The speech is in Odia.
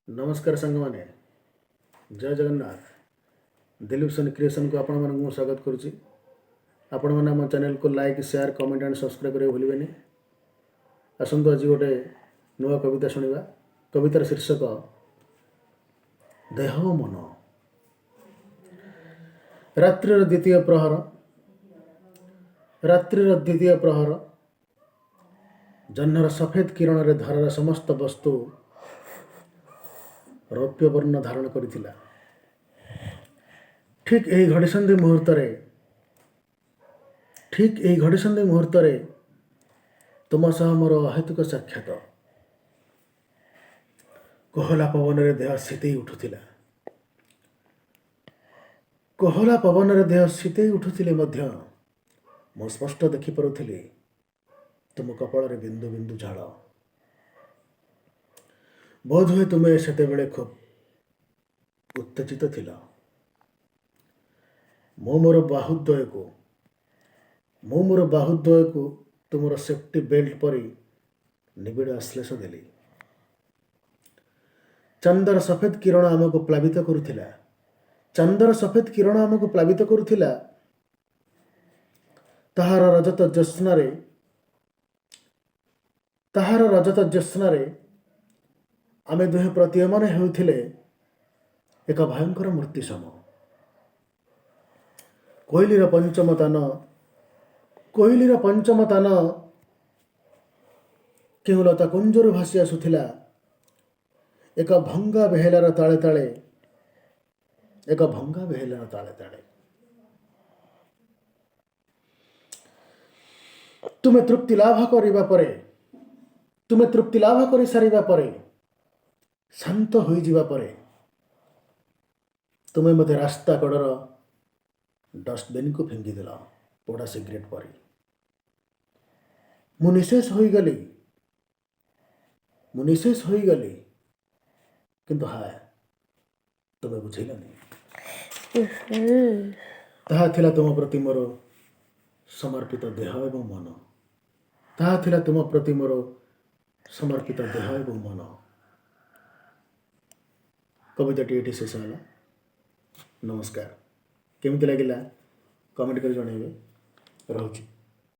ନମସ୍କାର ସାଙ୍ଗମାନେ, ଜୟ ଜଗନ୍ନାଥ। ଦିଲୀପ ସନି କ୍ରିଏସନ୍କୁ ଆପଣମାନଙ୍କୁ ମୁଁ ସ୍ୱାଗତ କରୁଛି। ଆପଣମାନେ ଆମ ଚ୍ୟାନେଲକୁ like, share, comment and subscribe କରିବାକୁ ଭୁଲିବେନି। ଆସନ୍ତୁ, ଆଜି ଗୋଟେ ନୂଆ କବିତା ଶୁଣିବା। କବିତାର ଶୀର୍ଷକ ଦେହ ମନ। ରାତ୍ରିର ଦ୍ୱିତୀୟ ପ୍ରହର, ରାତ୍ରିର ଦ୍ୱିତୀୟ ପ୍ରହର। ଜହ୍ନର ସଫେଦ କିରଣରେ ଧରାର ସମସ୍ତ ବସ୍ତୁ ରୌପ୍ୟ ବର୍ଣ୍ଣ ଧାରଣ କରିଥିଲା। ଠିକ୍ ଏହି ଘଡ଼ିସନ୍ଧି ମୁହୂର୍ତ୍ତରେ, ଠିକ୍ ଏହି ଘଡ଼ିସନ୍ଧି ମୁହୂର୍ତ୍ତରେ ତୁମ ସହ ମୋର ଅହେତୁକ ସାକ୍ଷାତ। କୋହଲା ପବନରେ ଦେହ ଶୀତେଇ ଉଠୁଥିଲା। କୋହଲା ପବନରେ ଦେହ ଶୀତେଇ ଉଠୁଥିଲେ ମଧ୍ୟ ମୁଁ ସ୍ପଷ୍ଟ ଦେଖିପାରୁଥିଲି ତୁମ କପାଳରେ ବିନ୍ଦୁ ବିନ୍ଦୁ ଝାଳ। ବୋଧହୁଏ ତୁମେ ସେତେବେଳେ ଖୁବ୍ ଉତ୍ତେଜିତ ଥିଲ। ମୁଁ ମୋର ବାହୁଦ୍ୱୟକୁ ତୁମର ସେଫ୍ଟି ବେଲ୍ଟ ପରି ନିବିଡ଼ ଆଶ୍ଳେଷ ଦେଲି। ଚାନ୍ଦର ସଫେଦ କିରଣ ଆମକୁ ପ୍ଲାବିତ କରୁଥିଲା। ଚାନ୍ଦର ସଫେଦ କିରଣ ଆମକୁ ପ୍ଲାବିତ କରୁଥିଲା। ତାହାର ରଜତ ଜ୍ୟୋତ୍ସ୍ନାରେ, ତାହାର ରଜତ ଜ୍ୟୋତ୍ସ୍ନାରେ ଆମେ ଦୁହେଁ ପ୍ରତୀୟମାନ ହେଉଥିଲେ ଏକ ଭୟଙ୍କର ମୂର୍ତ୍ତି ସମ। କୋଇଲିର ପଞ୍ଚମ ତାନ, କୋଇଲିର ପଞ୍ଚମ ତାନ କେଉଁ ଲତା କୁଞ୍ଜରୁ ଭାସି ଆସୁଥିଲା ଏକ ଭଙ୍ଗା ବେହେଲାର ତାଳେ ତାଳେ, ଏକ ଭଙ୍ଗା ବେହେଲାର ତାଳେ ତାଳେ। ତୁମେ ତୃପ୍ତି ଲାଭ କରିବା ପରେ, ତୁମେ ତୃପ୍ତି ଲାଭ କରିସାରିବା ପରେ, ଶାନ୍ତ ହୋଇଯିବା ପରେ ତୁମେ ମୋତେ ରାସ୍ତା କଡ଼ର ଡଷ୍ଟବିନ୍କୁ ଫିଙ୍ଗିଦେଲ ପୋଡ଼ା ସିଗାରେଟ୍ ପରି। ମୁଁ ନିଃଶେଷ ହୋଇଗଲି, ମୁଁ ନିଃଶେଷ ହୋଇଗଲି, କିନ୍ତୁ ହାୟ, ତୁମେ ବୁଝିଲନି। ତାହା ଥିଲା ତୁମ ପ୍ରତି ମୋର ସମର୍ପିତ ଦେହ ଏବଂ ମନ। ତାହା ଥିଲା ତୁମ ପ୍ରତି ମୋର ସମର୍ପିତ ଦେହ ଏବଂ ମନ। କବିତାଟି ଏଠି ଶେଷ ହେଲା। ନମସ୍କାର। କେମିତି ଲାଗିଲା, କମେଣ୍ଟ କରି ଜଣାଇବେ। ରହୁଛି।